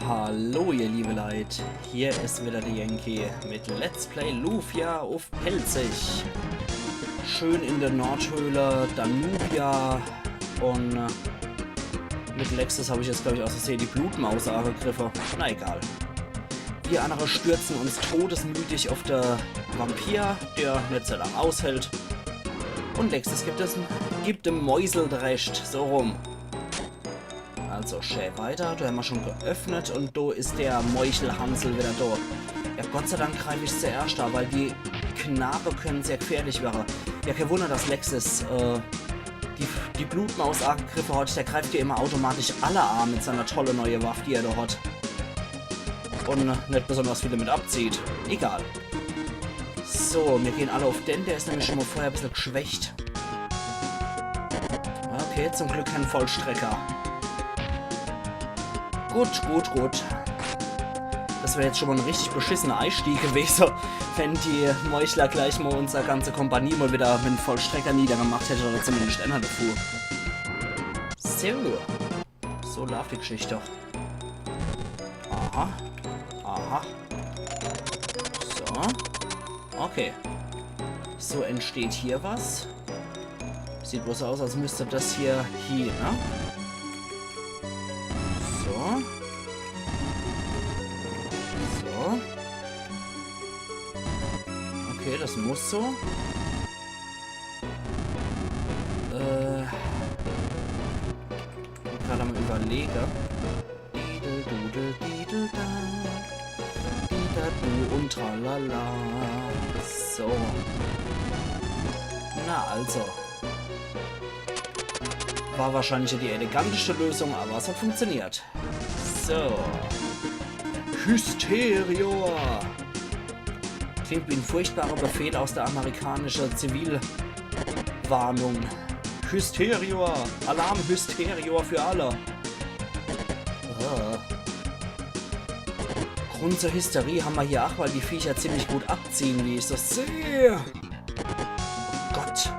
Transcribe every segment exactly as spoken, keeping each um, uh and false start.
Hallo ihr liebe Leit, hier is wieder de Yankee mit Let's Play Lufia uff Pälzisch. Schön in de Nordhöhle, Danubia, un äh, mit Lexis hab ich jetzt, glaub ich, aus Versehe die Blutmaus agegriffe. Na egal. Wir annere stürzen uns todesmüdig uff de Vampir, der net so lang aushält. Un Lexis gibt es, gibt dem Mäuseldrescht, so rum. Also schä weiter, do hämmer schon geöffnet un do is de Meuchelhansel wieder do. Ja, Gott sei Dank greif ich zuerscht a, weil die Knabe können sehr gefährlich werre. Ja, kee Wunner, dass Lexis äh, die, die Blutmaus agegriffe hat. Der greift ja immer automatisch alle a mit seiner tolle neue Waff, die er do hat. Un äh, net besonders viel damit abzieht. Egal. So, mir gehn alle uff den, der is nämlich schon mal vorher e bissel geschwächt. Okay, zum Glück kein Vollstrecker. Gut, gut, gut. Das wär jetzt schon mal en richtig beschissener Eistieg gewese, wenn die Meuchler gleich mal unser ganze Kompanie mal wieder mit em Vollstrecker niedergemacht hätte oder zumindest einer davu. So. So laaft die Geschicht doch. Aha. Aha. So. Okay. So entsteht hier was. Sieht bloß aus, als müsst das hier, hier, ne? So. So. Okay, das muss so. Äh. Grad am Überlege. Didel, dudel, didel, da. Dida, du und tralala. So. Na also. War wahrscheinlich die eleganteste Lösung, aber es hat funktioniert. So. Hysterior. Klingt wie en furchtbarer Befehl aus der amerikanische Zivilwarnung. Hysterior! Alarm Hysterior für alle! Ah. Grund zur Hysterie hämmer hier ach, weil die Viecher ziemlich gut abziehen, wie ich das sehe. Oh Gott.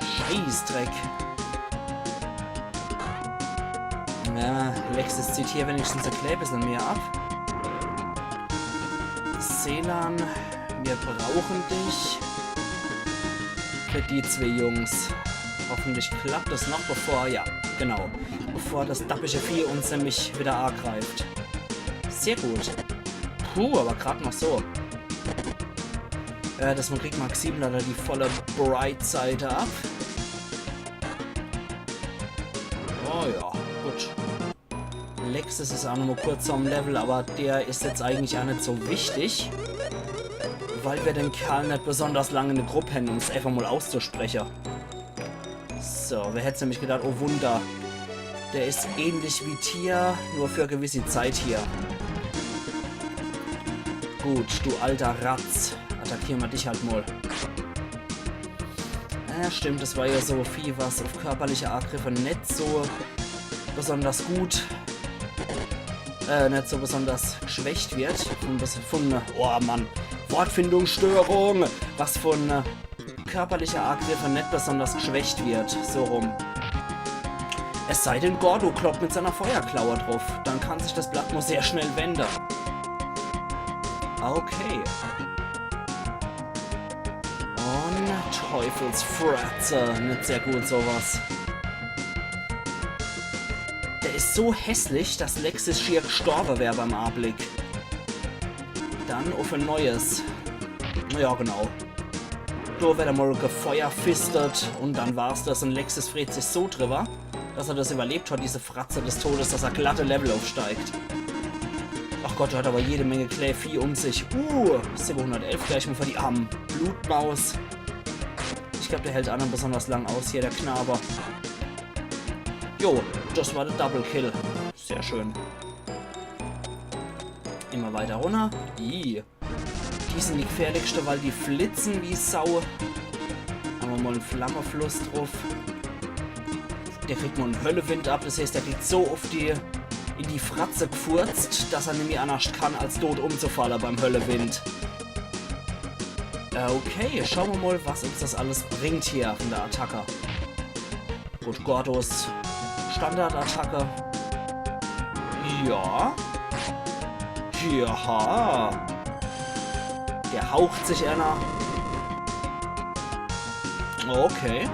Scheißdreck. Ja, Lexis zieht hier wenigstens e klee bissel mehr ab. Selan, wir brauchen dich. Für die zwee Jungs. Hoffentlich klappt das noch, bevor, ja, genau, bevor das dappische Vieh uns nämlich wieder agreift. Sehr gut. Puh, aber grad noch so. Äh, das kriegt Maxim leider die volle Bright-Seite ab. Oh ja, gut. Lexis is auch noch mal kurz am Level, aber der is jetzt eigentlich auch net so wichtig, weil wir den Kerl net besonders lang in de Grupp hänn, um's einfach mal auszuspreche. So, wer hätt's nämlich gedacht, oh Wunder. Der is ähnlich wie Tia, nur für e gewisse Zeit hier. Gut, du alter Ratz. Attackiere mer dich halt mal. Ja, stimmt, das war ja so e Vieh, was auf körperliche Angriffe net so besonders gut, äh, net so besonders geschwächt wird. Von, von, oh Mann, Wortfindungsstörung, was von äh, körperliche Angriffe net besonders geschwächt wird, so rum. Es sei denn, Gordo kloppt mit seiner Feuerklaue drauf, dann kann sich das Blatt nur sehr schnell wende. Okay. Und Teufelsfratze. Net sehr gut, sowas. Der is so hässlich, dass Lexis schier gestorbe wär beim Anblick. Dann auf e Neues. Ja, genau. Do werd er mal gefeuerfistet und dann war's das. Und Lexis freet sich so drüber, dass er das überlebt hat, diese Fratze des Todes, dass er glatte Level aufsteigt. Ach Gott, der hat aber jede Menge Klävieh um sich. Uh, siebehundertelf gleich mal für die arme Blutmaus. Ich glaub, der hält auch net besonders lang aus hier, der Knabe. Jo, das war der Double Kill. Sehr schön. Immer weiter runter. Ih. Die sind die gefährlichste, weil die flitzen wie Sau. Hammer mal en Flammefluss drauf. Der kriegt mal en Höllewind ab, das heißt, der kriegt so oft die, in die Fratze gefurzt, dass er nimmi annerscht kann, als tot umzufalle beim Höllewind. Äh, okay, schaue mer mal, was uns das alles bringt hier von der Attacke. Gut, Gordos Standardattacke. Ja. Ja. Der haucht sich einer. Okay.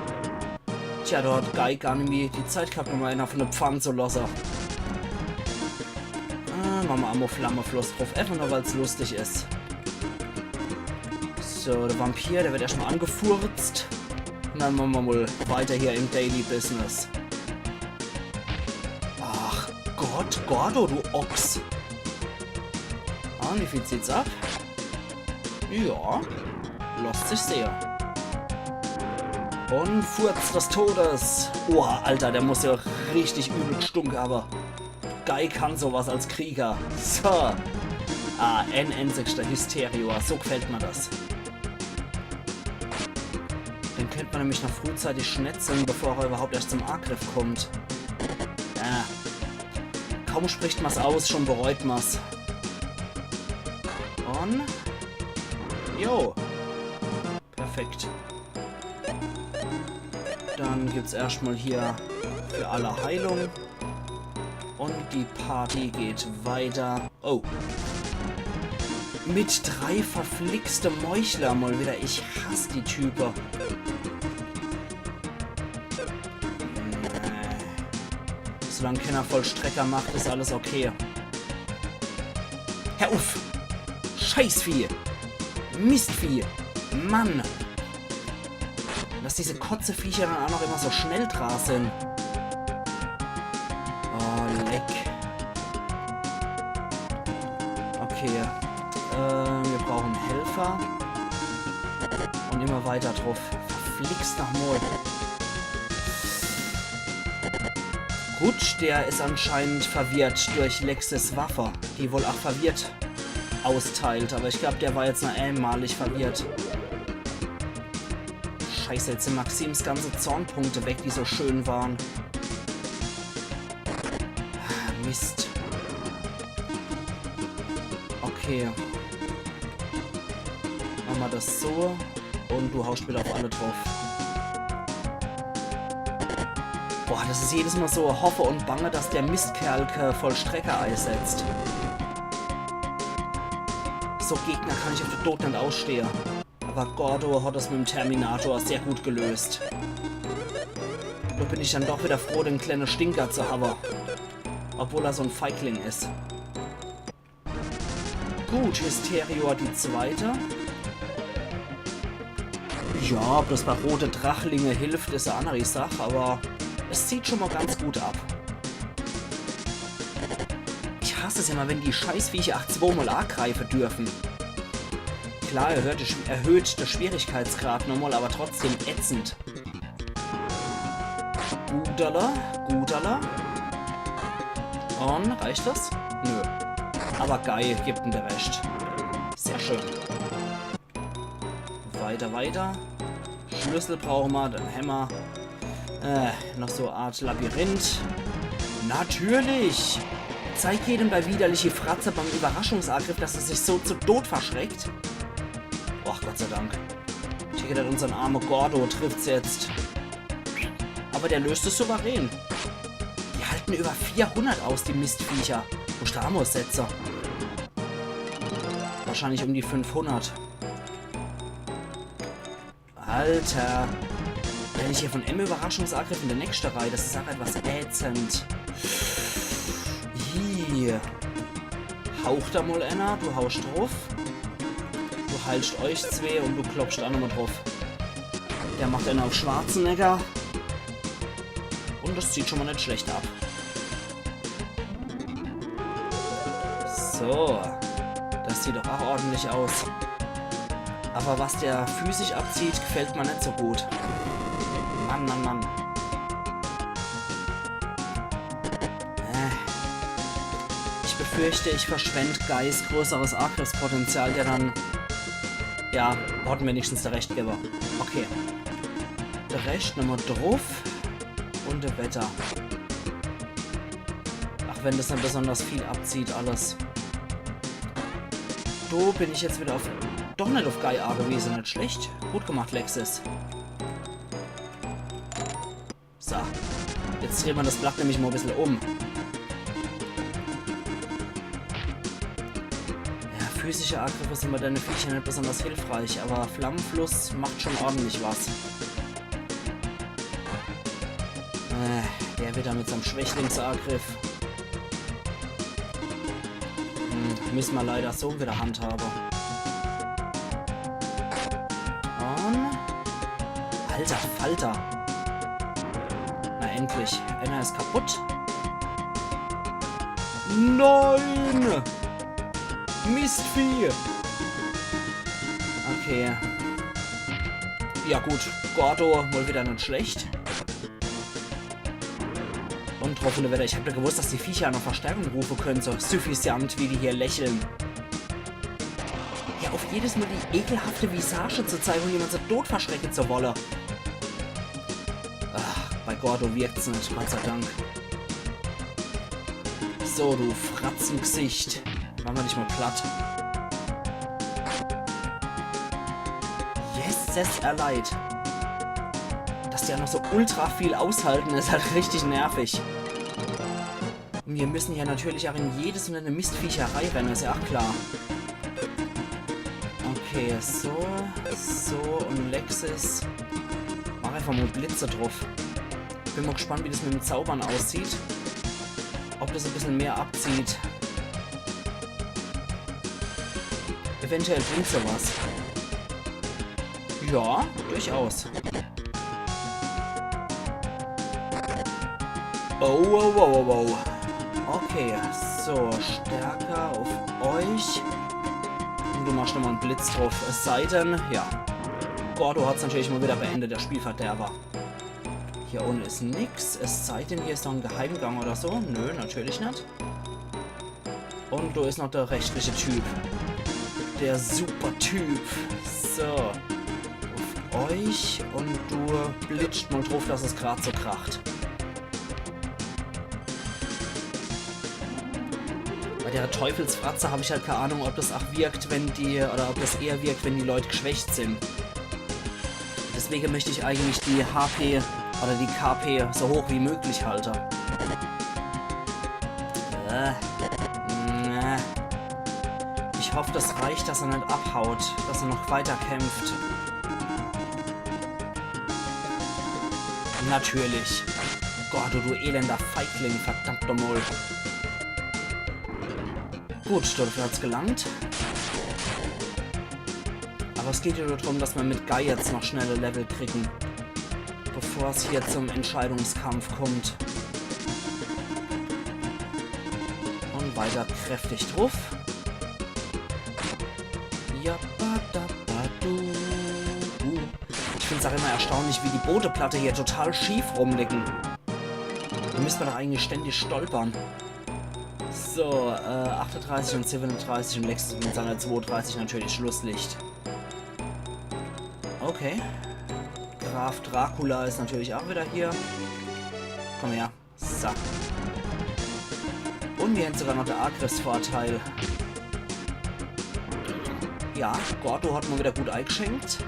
Tja, do hat Guy gar nimmi die Zeit gehabt, um einer von de Pfann zu losse. Ah, mache mer emol Flammefluss druff. Einfach nur, weil's lustig is. So, de Vampir, der wird erscht mol angefurzt. Un dann mache mer mol weiter hier im Daily Business. Ach Gott, Gordo, du Ochs. Ah, wie viel zieht's ab? Ja, losst sich sehe. Un Furz des Todes. Boah, Alter, der muss ja richtig übel gestunk, awwer Guy kann sowas als Krieger. So. Ah, en enzigschter Hysteria. So gefällt mer das. Den kennt mer nämlich noch frühzeitig schnetzeln, bevor er überhaupt erscht zum Angriff kommt. Ah. Kaum spricht mer's aus, schon bereut mer's. Un... Jo. Perfekt. Dann gibt's erscht mol hier für alle Heilung. Un die Party geht weiter. Oh. Mit drei verflixte Meuchler mol wieder. Ich hass die Type. Nee. Solang kenner Vollstrecker macht, is alles okay. Hör uff! Scheißvieh! Mistvieh! Mann! Dass diese Kotzeviecher dann auch noch immer so schnell dra sind. Oh, leck. Okay. Äh, wir brauchen Helfer. Und immer weiter drauf. Verflixt noch mal. Gut, der is anscheinend verwirrt durch Lexes Waffe, die wohl auch verwirrt austeilt. Aber ich glaub, der war jetzt nur einmalig verwirrt. Scheiße, jetzt sind Maxims ganze Zornpunkte weg, die so schön waren. Ah, Mist. Okay. Mache mer das so. Und du haust wieder auf alle drauf. Boah, das is jedes Mal so Hoffe und Bange, dass der Mistkerl kä Vollstrecker eisetzt. So Gegner kann ich auf de Dod net ausstehe. Aber Gordo hat das mit dem Terminator sehr gut gelöst. Da bin ich dann doch wieder froh, den kleine Stinker zu haben. Obwohl er so ein Feigling is. Gut, Hysteria die zweite. Ja, ob das bei rote Drachlinge hilft, is e annere Sach, aber es zieht schon mal ganz gut ab. Ich hass es immer, wenn die Scheißviecher ach zweimal angreifen dürfen. Klar, erhöht, erhöht der Schwierigkeitsgrad nochmal, aber trotzdem ätzend. Gudala, gudala. Und reicht das? Nö. Aber Guy gibt ihm de Rest. Sehr schön. Weiter, weiter. Schlüssel brauche mer, dann hämmer, äh, noch so e Art Labyrinth. Natürlich! Zeig jedem dei widerliche Fratze beim Überraschungsangriff, dass er sich so zu Tod verschreckt. Och, Gott sei Dank. Ich hätt gedacht, unsern arme Gordo trifft's jetzt. Aber der löst es souverän. Die halten über vierhundert aus, die Mistviecher. Wo ich da muss setze. Wahrscheinlich um die fünfhundert. Alter. Wenn ich hier von em Überraschungsangriff in de nächste Reihe, das is ach etwas ätzend. Hier. Haucht da mal einer, du haust drauf. Du heilst euch zwee und du klopfst ach nochmal drauf. Der macht einer auf Schwarzenegger. Und das zieht schon mal net schlecht ab. So. Das sieht doch auch ordentlich aus. Aber was der physisch abzieht, gefällt mir net so gut. Mann, Mann, Mann. Äh. Ich befürchte, ich verschwend Guys größeres Angriffspotenzial, der dann... Ja, hat wenigstens de Rest gewwe. Okay. De Rest nochmal drauf. Und de Wetter. Ach, wenn das net besonders viel abzieht, alles. Do bin ich jetzt wieder auf, doch net auf Guy agewiese, net schlecht. Gut gemacht, Lexis. So. Jetzt dreht mer das Blatt nämlich mal e bissel um. Physische Agriffe sin bei denne Viecher net besonders hilfreich, awwer Flammenfluss macht schun ordentlich was. Äh, der widder mit seim Schwächlingsagriff. Hm, misse mer leider so widder handhabe. Un alter Falter. Na endlich. Enner is kaputt. Nein! Mistvieh! Okay. Ja gut, Gordo, mol widder net schlecht. Un getroffene Wetter. Ich hab jo gewusst, dass die Viecher noch Verstärkung rufe kenne, so süffisant, wie die hier lächle. Ja, uff jedes Mol die ekelhafte Visage zu zeige un jemand so dot verschrecke zu wolle. Ach, bei Gordo wirkt's net, Gott sei Dank. So, du Fratzegesicht. Mache mer dich mol platt. Jesses, ehr Leit. Dass die aa noch so ultra viel aushalte, is halt richtig nervig. Un mir misse jo natürlich aa in jedes un jede Mistviecherei renne, is jo aa klar. Okay, so, so un Lexis. Mach äfach mol Blitze druff. Bin mol gespannt, wie des mit em Zaubere aussieht. Ob des e bissel mehr abzieht. Eventuell bringt's jo was. Ja, durchaus. Oh, oh, oh, oh, oh. Okay, so, stärker uff euch. Un du machsch nochmol en Blitz druff. Es sei denn, ja. Gordo hat's natürlich mol widder beendet, de Spielverderber. Hier unne is nix. Es sei denn, hier is noch en Geheimgang oder so. Nö, natürlich net. Un do is noch de restliche Typ. De Supertyp. So. Uff euch. Un du blitzsch mol druff, dass es grad so kracht. Bei de Teufelsfratze hab ich halt kee Ahnung, ob des aa wirkt, wenn die, oder ob des eher wirkt, wenn die Leit geschwächt sin. Deswege möcht ich eigentlich die H P oder die K P so hoch wie möglich halte. Äh, na. Ich hoff, des reicht, dass er net abhaut, dass er noch weiter kämpft. Natürlich. Gott, du, du elender Feigling, verdammt nochmol. Gut, dafür hat's gelangt. Awwer es geht jo nur drum, dass mer mit Guy jetzt noch schnell e Level kriegen, bevor's hier zum Entscheidungskampf kummt. Un weiter kräftig druff. Ja, ba, da, ba, du. Ich find's aa immer erstaunlich, wie die Bodeplatte hier total schief rumliegen. Do misst mer doch eigentlich ständig stolpere. So, äh, achtedreißig un siebenedreißig un Lexis mit seiner zwoedreißig natürlich Schlusslicht. Okay. Graf Dracula is natürlich aa widder hier. Komm her. So. Un mir hän sogar noch de Agriffsvorteil. Ja, Gordo hat mol widder gut eigschenkt.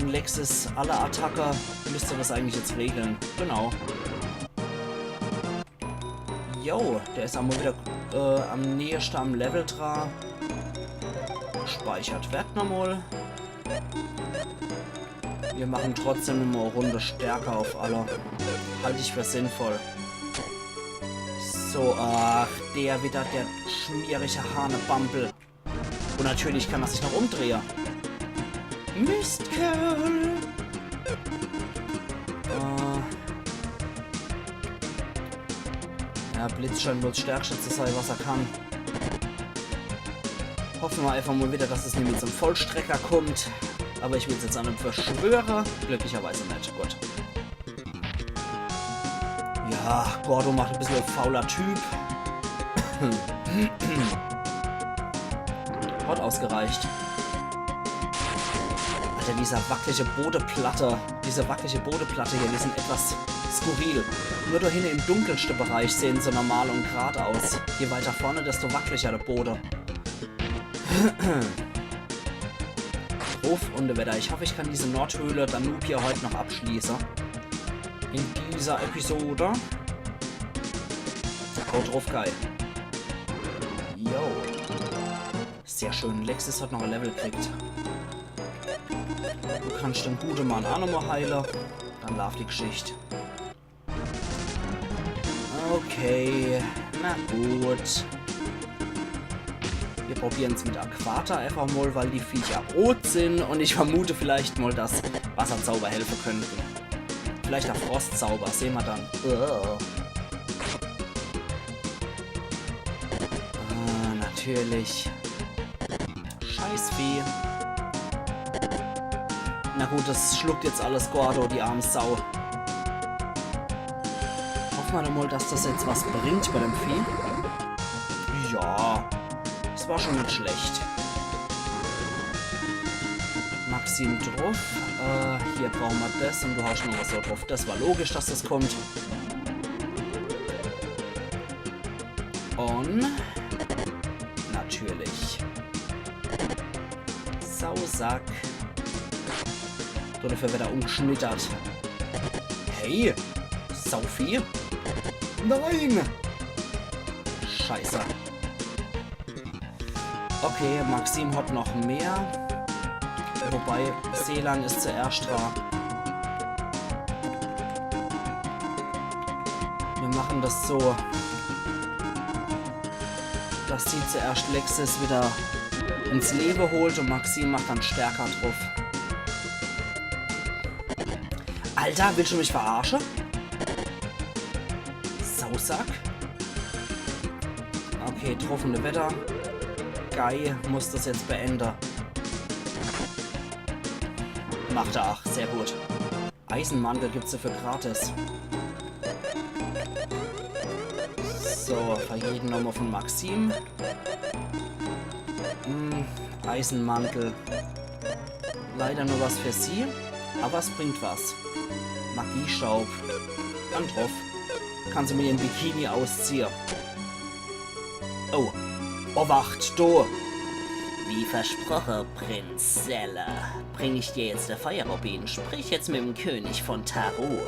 Un Lexis alle Attacke misst des eigentlich jetzt regle. Genau. Jo, der is aa mol widder, äh, am näheschte am Level dra. Gespeichert werd nochmol. Mir mache trotzdem nochmol e Runde stärker uff alle. Halt ich für sinnvoll. So, ach, der widder, der schmierige Haanebampel. Un natürlich kann er sich noch umdrehe. Mistkerl! Äh. Ja, Blitz scheint wohl 's Stärkschte zu sei, was er kann. Hoffe mer äfach mol widder, dass es nimmi zum Vollstrecker kummt. Awwer ich will's jetzt aa net verschwöre. Glücklicherweise net. Gut. Ja, Gordo macht e bissel fauler Typ. Hat ausgereicht. Alter, diese wacklige Bodeplatte. Diese wacklige Bodeplatte hier, die sin etwas skurril. Nur do hinne im dunkelschte Bereich sehn se normal un grad aus. Je weiter vorne, desto wackliger de Bode. Uff un weiter. Ich hoff, ich kann diese Nordhöhle Danubia heut noch abschließe. In dieser Episode. Haut druff, Guy. Jo. Sehr schön, Lexis hat noch e Level gekriegt. Du kannst den gute Mann aa nochmol heile. Dann laaft die Geschicht. Okay, na gut. Mir probieren's mit Aquata einfach mol, weil die Viecher rot sin un ich vermute vielleicht mol, dass Wasserzauber helfe könnten. Vielleicht aa Frostzauber, sehn mer dann. Uah. Ah, natürlich. Scheißvieh. Na gut, das schluckt jetzt alles Gordo, die arm Sau. Hoffe mer doch mol, dass das jetzt was bringt bei dem Vieh. Ja, das war schon net schlecht. Maxim druff. Äh, hier brauche mer das un du haust noch was so druff. Das war logisch, dass das kommt. Un natürlich. Sausack. So, dafür werd er umgeschnittert. Hey, Sauvieh. Nein! Scheiße. Okay, Maxim hat noch mehr. Wobei, Selan is zuerscht dra. Mir mache das so, dass sie zuerscht Lexis wieder ins Lewe holt un Maxim macht dann stärker druff. Alter, willst du mich verarsche? Sausack. Okay, druff un weiter. Guy muss das jetzt beende. Macht er aa, sehr gut. Eisenmantel gibt's dafür gratis. So, für jeden nochmol von Maxim. Hm, Eisenmantel. Leider nur was für sie, aber es bringt was. Magieschaub. Dann druff. Kann se mir ihren Bikini ausziehe. Oh, Obacht, du! Wie versproche, Prinzelle, bring ich dir jetzt de Feuerrubin. Sprich jetzt mit dem König von Taru.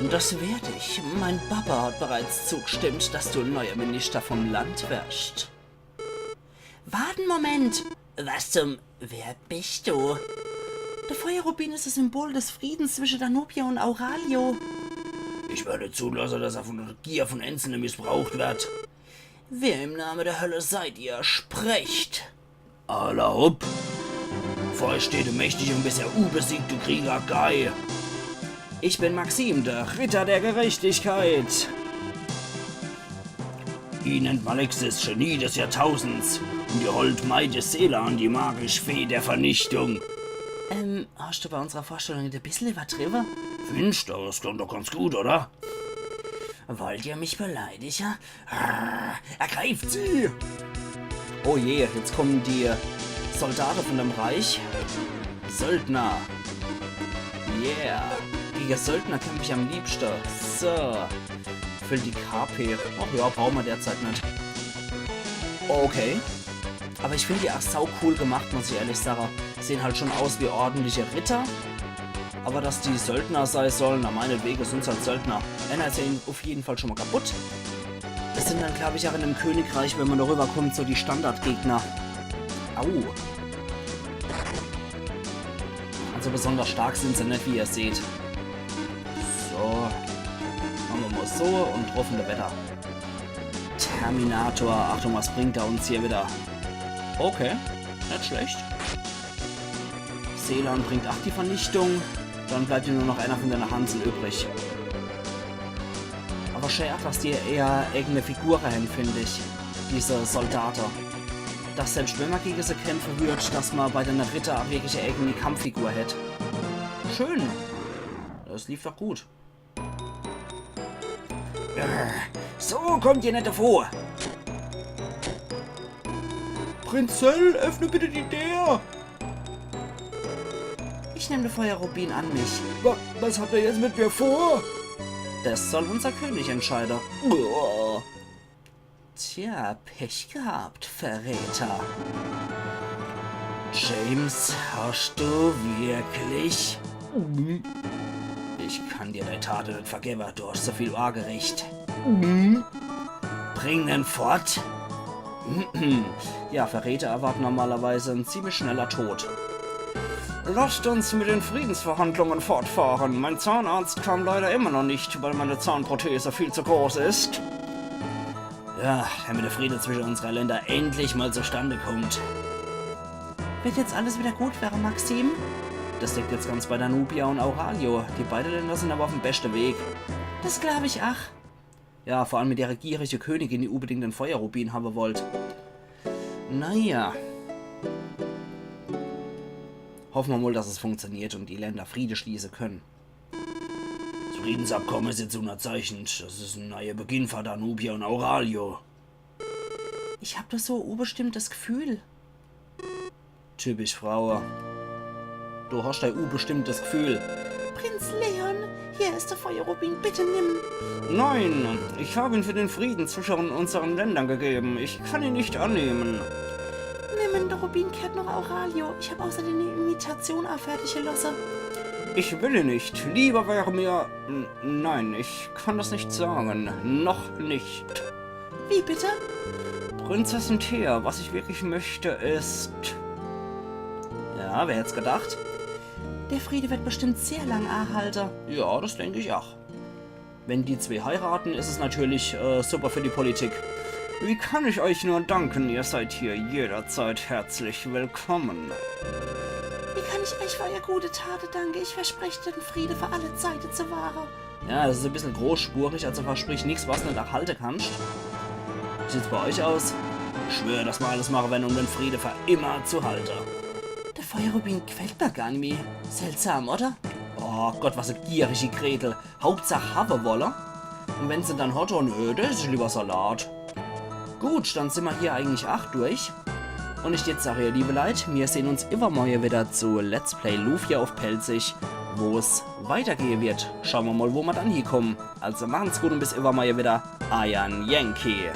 Das werd ich. Mein Papa hat bereits zugestimmt, dass du neuer Minister vom Land wirst. Wart en Moment! Was zum... Wer bist du? De Feuerrubin is das Symbol des Friedens zwischen Danubia und Auralio. Ich werde zulassen, dass er von der Gier von Einzelnen missbraucht wird. Wer im Namen der Hölle seid ihr? Sprecht! Alla hopp! Vor euch steht der mächtige und bisher unbesiegte Krieger Guy. Ich bin Maxim, der Ritter der Gerechtigkeit. Ihn nennt man Lexis, Genie des Jahrtausends. Und ihr Holdmaid is Selan, die magische Fee der Vernichtung. Ähm, hast du bei unserer Vorstellung net e bissel übertrieben? Findst du, das klang doch ganz gut, oder? Wollt ihr mich beleidigen? Ergreift sie! Oh je, jetzt kommen die Soldaten von dem Reich. Söldner. Yeah. Gegen Söldner kämpfe ich am liebsten. So. Füllt die K P. Ach ja, brauchen wir derzeit nicht. Okay. Aber ich finde die auch sau cool gemacht, muss ich ehrlich sagen. Sehen halt schon aus wie ordentliche Ritter. Aber dass die Söldner sein sollen, na meinetwegen sind es halt Söldner. Einer ist ja auf jeden Fall schon mal kaputt. Das sind dann, glaube ich, auch in dem Königreich, wenn man darüber kommt, so die Standardgegner. Au. Also besonders stark sind sie nicht, wie ihr seht. So. Machen wir mal so und druff und weiter. Terminator, Achtung, was bringt er uns hier wieder? Okay, nicht schlecht. Selan bringt acht die Vernichtung. Dann bleibt ihm nur noch einer von seiner Hansel übrig. Aber schön, dass die eher eigene Figur haben, finde ich. Diese Soldaten. Dass selbst wenn man gegen sie kämpfen würde, dass man bei den Ritter wirklich eine eigene Kampffigur hätte. Schön. Das lief doch gut. So kommt ihr nicht davor. Prinzell, öffne bitte die Tür. Ich nehme den Feuerrubin an mich. Wa was habt ihr jetzt mit mir vor? Das soll unser König entscheiden. Uah. Tja, Pech gehabt, Verräter. James, hast du wirklich? Ich kann dir deine Taten nicht vergeben, du hast so viel angerichtet. Bring den fort. Ja, Verräter erwarten normalerweise ein ziemlich schneller Tod. Lasst uns mit den Friedensverhandlungen fortfahren. Mein Zahnarzt kam leider immer noch nicht, weil meine Zahnprothese viel zu groß ist. Ja, damit der Friede zwischen unseren Ländern endlich mal zustande kommt. Wird jetzt alles wieder gut werden, Maxim? Das liegt jetzt ganz bei Danubia und Auralio. Die beiden Länder sind aber auf dem besten Weg. Das glaub ich ach. Ja, vor allem mit der gierige Königin, die unbedingt den Feuerrubin haben wollt. Naja. Hoffen wir mal, dass es funktioniert und die Länder Friede schließen können. Das Friedensabkommen ist jetzt unterzeichnet. Das ist ein neuer Beginn für Danubia und Auralio. Ich hab doch so ein unbestimmtes Gefühl. Typisch Frau. Du hast ein unbestimmtes Gefühl. Prinz Leon, hier ist der Feuerrubin, bitte nimm. Nein, ich habe ihn für den Frieden zwischen unseren Ländern gegeben. Ich kann ihn nicht annehmen. Nimm ihn, der Rubin gehört noch Auralio. Ich hab außerdem die Imitation auch fertig gelassen. Ich will ihn nicht. Lieber wäre mir... N- Nein, ich kann das nicht sagen. Noch nicht. Wie bitte? Prinzessin Thea, was ich wirklich möchte, ist... Ja, wer hätt's gedacht? Der Friede wird bestimmt sehr lang anhalten. Ja, das denke ich auch. Wenn die zwei heiraten, ist es natürlich äh, super für die Politik. Wie kann ich euch nur danken? Ihr seid hier jederzeit herzlich willkommen. Wie kann ich euch für eure gute Tate danken? Ich verspreche, den Friede für alle Zeiten zu wahren. Ja, das ist ein bisschen großspurig, also versprich nichts, was du nicht auch halten kannst. Wie sieht's bei euch aus? Ich schwöre, dass wir alles machen werden, um den Friede für immer zu halten. Der Feuerrubin gefällt mir gar nicht mehr. Seltsam, oder? Oh Gott, was eine gierige Gretel. Hauptsache haben wolle. Und wenn sie dann hat, oh nö, das ist lieber Salat. Gut, dann sind wir hier eigentlich auch durch. Und ich jetzt sage, ihr liebe Leute, wir sehen uns übermorgen wieder zu Let's Play Lufia auf Pälzisch, wo es weitergehen wird. Schauen wir mal, wo wir dann hinkommen. Also machen's gut und bis übermorgen wieder. Euer Yankee.